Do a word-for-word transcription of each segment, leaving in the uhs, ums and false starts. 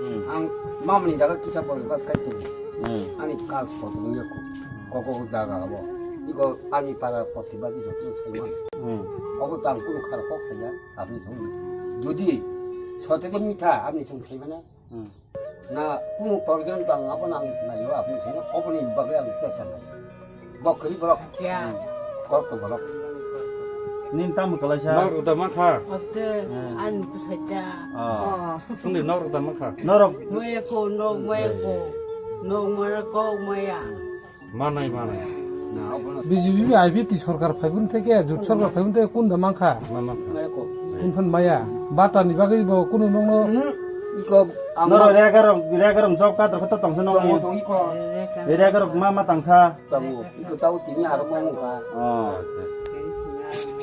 Hmm. Ang mamni jaga kisa bol bas kai tu. Hmm. Ani kal pot ngi ko. Ko ko jaga abo. Iko ani para pot ba di tu sai ma. Hmm. Abo tang kun khar kok saya. Apni song. Jodi sote de mitha apni song sai mana. Hmm. Na kunu problem tang abo nang na yo apni song. Abo ni bagai ang chesa na. Bokri borok. Ya. Kosto borok. Nin tamo kalaisa? Nok rwda mankha. Ote, hmm, ani kusaita. Ah. Oh. Sungni nok rwda mankha. Norok. Maya ko, nok maya ko. Nok maya ko, maya. Manai, manai. Na, obo no. B J P, I P T sorkar phaibun theke, jut sorkar phaibun theke, kunda mankha. Ma mankha. Maya ko. Kunphan maya. Bata ni bagwi bo kunu nokno. Hmm. Iko ang norok ma- regarok, regarok job card rok to tongsa nokni. Tongo, tongo, iko. Regarok ma ma tangsa. Tabo, ito tabo tini aro mo mukha. Oh.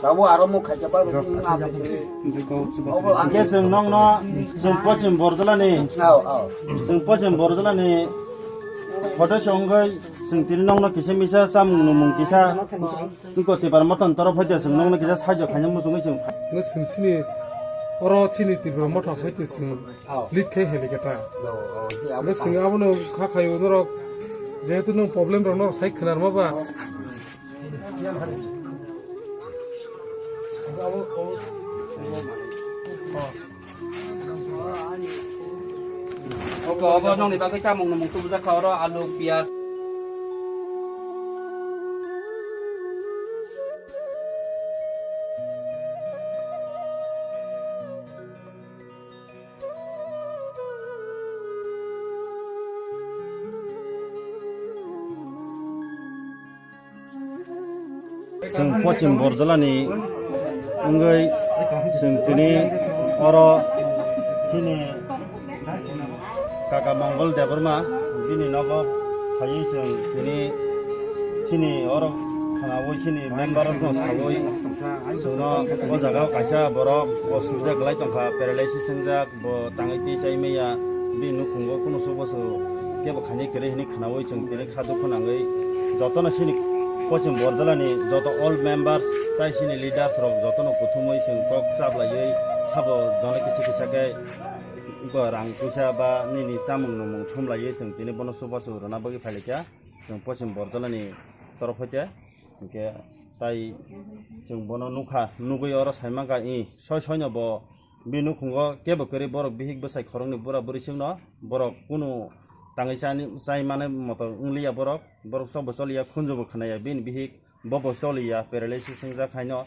Tabo aro mo khaja pa besi nga besi. Obo ang. Hingke chwng nokno, chwng Pochim Borjolani. Ao, ao. Chwng Pochim Borjolani. Hote songoi chwng tini nokno kisa misa chamung nungmung kisa. Tiko Tipra Mothani torof hoite chwng nokno kisa sahajyo khaina muchungwi chwng. Chwng sini oro chini Tipra Motha hoite chwng. Oh. Lead khai helicopter. Oh, oh, je abo. Hingke chwng abono kha khaio norok, jehetu nwng problem rok norok sai khwnarma ba. Oke, obo nokni bagwi chamung nungmung tubujak kha oro alu, piyaj. Chwng Pochim Borjolani wngwi chwng tini oro chini kaka Mongol Debbarma bini nogo phaiwi chwng tini chini oro khwnawi chini member rokno sawi chwngno o jaga o kaisa borok osubida kwlai tongkha, paralysis wngjak. Bo tangwi twi chai maya, bini nukhungo kunu subo su kebo khainai kwrwi hwnwi khwnawi chwng tini kha dukhu nangwi jotono chini Pochim Borjolani joto all members tai chini leaders rok jotono kuthumwi chwng kok chaplaiwi sabo jone kisa kisa khe iko rang puisa ba nini chamung nungmung thumlaiwi chwng tini bono subo su rwna bagwi phailaikha chwng Pochim Borjolani torof hoite. Hingke tai chwng bono nukha, nugwi oro sai mankha, i soi soino bo bini nukhungo kebo kwrwi borok bihik bwsai khoroknwi bura bwrwi chwngno borok kunu tangwi chani, chai mani moto wngliya borok, borok chokbo choliya, khunjubo khwnaya bini bihik, bobo choliya, paralysis wngjak haino.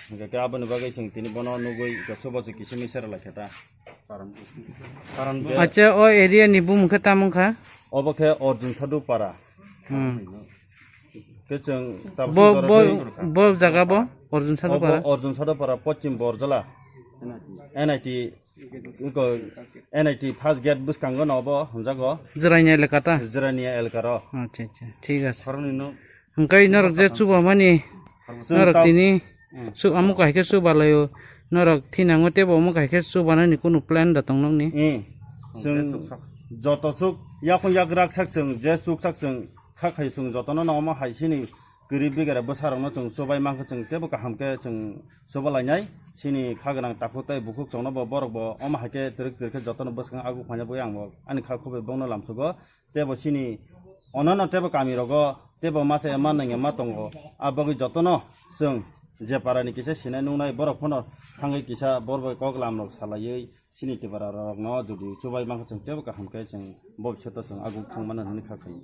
Hingke khe aboni bagwi chwng tini bono nugwi iko subo se kisimisa rwlaikha ta. Karon bo- Acha, o area ni bumung khe tamo wngkha? Obo khe Arjun Sadhu Para. Hmm. Khe chwng tabuk bo, jora bo, tei bo jaga bo Arjun Sadhu Para? Obo Arjun Sadhu Para, Pochim Borjola. N I T, iko N I T first gate bwskango no obo hwnjago. Jirania elaka ta? Jirania elaka ro. Acha, acha, thik ase. Khoroknwi no. Hwnkhe norok je chubamani, chwng norok tam- tini Hmm. Su amo kahai khe su balaio, norok thinango tebo omo kahai khe su banani kunu plan da tong nokni? Eh, chwng joto suk yakung yak rak sak chwng je suk sak chwng kha khai chwng jotono no omo hai sini kwrwi bigara bwsarokno chwng chubai mankha chwng tebo kaham khe chwng chuba lainai sini kha gwnang takhuk tei bukhuk chwngno bo borok bo omo hai khe twrwk twrwk khe jotono bwskang aguk phaina bagwi ang bo ani kha khobwi bongno lamsugo. Tebo chini onono tebo kami rogo tebo masa ya ma nangya ma tongo. A bagwi jotono chwng je para ni kisa sinai nungnai borok phano thangwi kisa bor bai kok lam rok salaiwi chini tibara rok no jodi chubai mankha chwng tebo kaham khe chwng bobishoto chwng aguk thang mano hwnwi kha khaio.